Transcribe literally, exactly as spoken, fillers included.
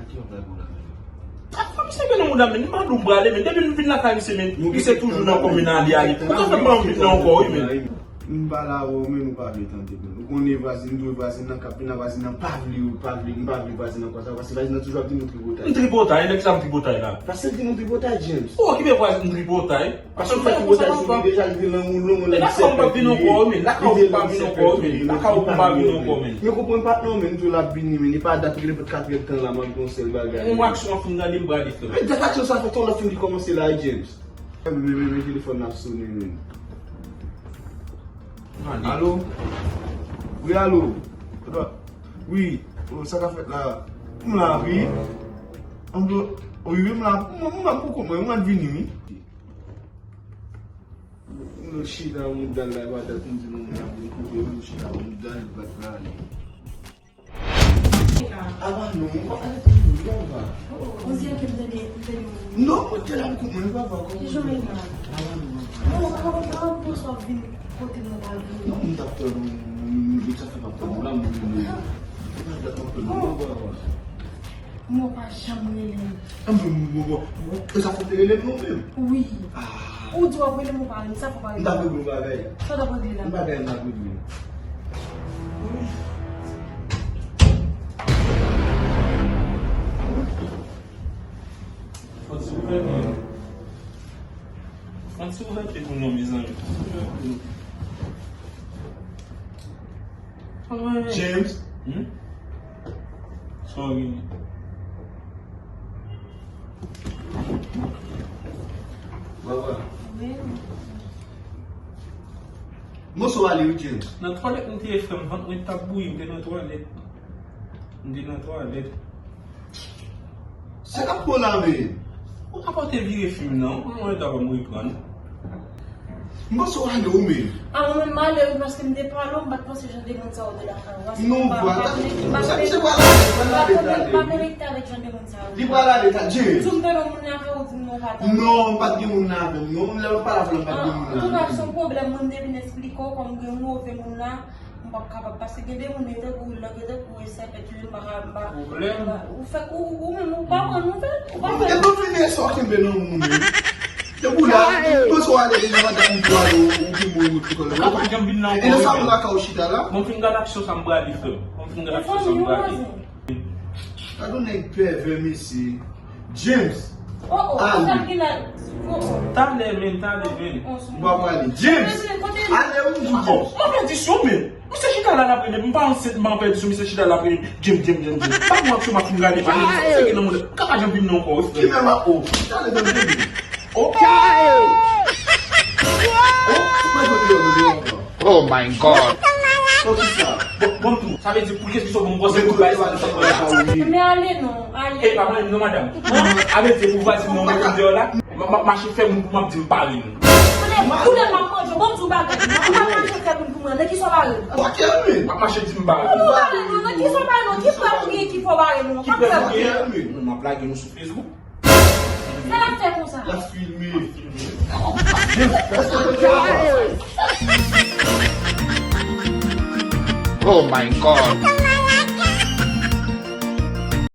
Ki yon bagay pou la menm? Sa fè misye vin nan mouda, men. M pa di w m prale, men. Depi m vin lakay misye, men, misye toujou nan kòm nan li ale. Ou ka fè m pa anvi vin nan ankò, wi, men. M pale avè w, men ou pa vle tande, men. Ou konnen vwazin, m dwe vwazin nan k ap vin la, vwazin nan pa vle, pa vle, m pa vle vwazin nan konsa, paske vwazin nan toujou ap di m tripotay. M tripotay, nèg sa m tripotay la. Paske l di m tripotay, James. Ou okipe vwazin m tripotay. Paske m fè tripotay sou li deja, li te lanmou lonmou nan. Lakay ou m pa vin ankò, men. Lakay ou m pa vin ankò, men. Lakay ou m pa vin ankò, men. Men konprann pa non, men, m di w l ap vini, men. Li pa dat, li gen nenpòt katrè tan la, m ap di yon sèl bagay. Yon aksyon ap fin gade m prale, frè. Men dat aksyon sa fè, yon lòt fin kòmanse la, James. Men, men, men, men telefòn nan ap sonnen, men. Alo? Wi, alo? Wi, o, sa k ap fèt la? M la, wi. Wi, wi, m la, m, m la poukont mwen, m ap vini, wi. M chita mouda l la, pa dat m di non, m ap vin kote m chita mouda l, bat la. Ava non, ou pa pale pou mwen, non, Ava. On dirait que m tande, m tande yon... Non, mwen te la pou mwen, Ava, kòman... Ki jan w ye la? Ava non. Non, kòman, kòman w ap vin kote mwen pa vin? Non, m t ap tann ou, m t ap tann ou la, m vin. M t ap tann ou, Ava. Mwen pa janm rele m. Anben, bon, bon, bon. E sa fò w te rele m non menm? Wi. Ah. Ou di w ap rele m, ou pa rele m, sa fò w pa rele m. M t ap regle yon bagay. Sa w t ap regle la? Yon bagay m t ap regle. Fò ti ouvè pye. Fò ti ouvè pye pou nou, mezanmi. James. Hmm? Sorry. Baba. Wi. Moso ale wi, James. Nan twalèt m te ye, frè m, vant mwen t ap bouyi, m te nan twalèt. M te nan twalèt. Sa k ap pran la, men? Ou ka pa te vire fim nan, ou mwen ta ban m reprann. M panse w ale w, men. A, mwen menm m ale wi, paske m te pale w, m pa t panse jan de moun sa yo te lakay ou. Paske non, m pa, vwala. M pa konekte, m pa konekte avèk jan de moun sa yo. Li pral ale, ta, James. Sou m te nan moun lakay ou, di m non, pa t. Non, m pa t gen moun nan avè m, non. Lè m pale avè w, m pa t gen moun nan avè m. Antouka, se yon pwoblèm, mwen m te vin eksplike w, kòm gen yon move moun la. M p ap kapab, paske gen de moun yo tankou lòt, yo tankou e sèpèt yo, m pa ka, m pa... Pwoblèm? Ou fèk, ou, ou menm, ou pa pran nouvèl, ou pa pran. E bon, vini, sa w kenbe nan moun, men. Te pou la, pou sa w ale, deja madanm pou ale, ou, ou pi bon, ou pi kòlè. Ou pa janm vin nan ankò. E nan sa moun lakay ou chita la? Bon, fin gade aksyon sa m prale, frè m. Bon, fin gade aksyon sa m prale. Gade yon nèg pèvè, mesye. James. Oh, oh, ale. Sa ki la. Oh, oh. Talè, men, talè, men. Ou pa prale. James. Ale, ou di James. M ap pèdi sou, men. Misye chita la, l ap rele m. M pa ansent, m ap pèdi sou, misye chita la, l ap rele m. James, James, James, James. Pa mwen, se m ap fin gade, men. Misye gen nan moun. Ou ka pa janm vin non ankò, wi, frè. Ki men la, oh. Talè, talè, talè. Oh. Oh, mwen, mwen, mwen, mwen, mwen. Oh my God. Bon, bon, tou. Sa vle di pou kèk sou bon, bon, se pou bay sa, sa, sa. Men ale non, ale. E pa mwen, non, madanm. Sa vle di pou vwazin nan mwen deyò la, m ap mache fè moun pou m ap di m pa ri non. Kounye a m ap manje, bon, m di w bagay. Ou pa mache fè moun pou mwen, nan ki sa w pa ri? M ap mache di m pa ri. Ou pa ri non, nan ki sa w pa ri non? Ki prèv ou gen ki fè w pa ri non? Ki prèv ou gen? Non, m ap lage nou sou Facebook. Sa l ap fè konsa? L ap filme. Oh my God.